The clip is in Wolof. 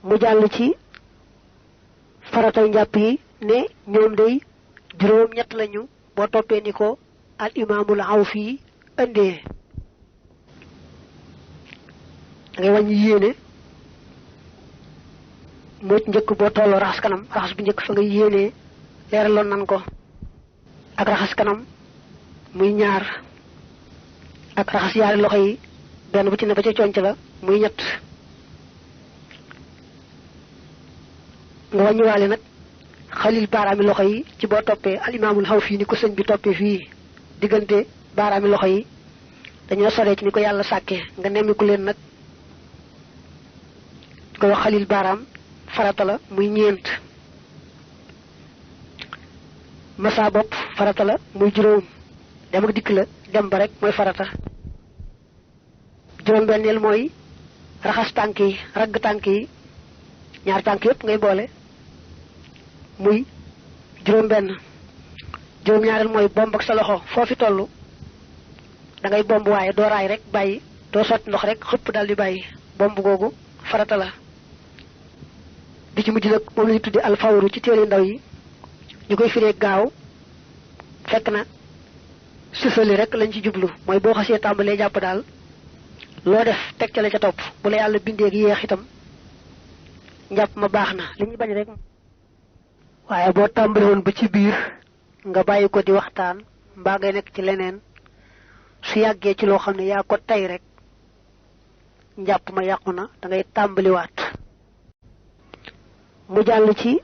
mu jàll ci faratay njàpp yi ne ñoom day juróom ñett lañu boo toppee ni ko al imaamul Awfi indee ngay wàññi yéene moo ci njëkk boo tolloo raxas kanam raxas bu njëkk fa nga yéenee leeraloon nan ko ak raxas kanam muy ñaar ak raxas yaari loxo yi benn bu ci ne ba ca conc la muy ñett nga wàññiwaale nag xalil baaraami loxo yi ci boo toppee al imaamul Awfi ni ko sëñ bi toppee fii diggante baaraami loxo yi dañoo soree ci ni ko yàlla sàkkee nga nemmiku leen nag di ko wax xalil baaraam farata la muy ñeent masa bopp farata la muy juróom dem ak dikk la dem ba rek mooy farata juróom benneel mooy raxas tànk yi ragg tànk yi ñaar tànk yépp ngay boole muy juróom benn juróom ñaareel mooy bomb ak sa loxo foofi tollu da ngay bomb waaye doo raay rek bàyyi doo sotti ndox rek xëpp daal di bàyyi bomb googu farata la bi ci mujj nag moom lañu tuddi alfawru ci téere ndaw yi ñu koy firee gaaw fekk na sësali rek lañ ci jublu mooy boo xasee tàmbalee jàpp daal loo def teg ca la ca topp bu la yàlla bindee gi yéex itam njàpp ma baax na li ñu bañ rek waaye boo tàmbali woon ba ci biir nga bàyyi ko di waxtaan mbaa ngay nekk ci leneen su yàggee ci loo xam ne yaa ko tey rek njàpp ma yàqu na da ngay tàmbaliwaat mu jàll ci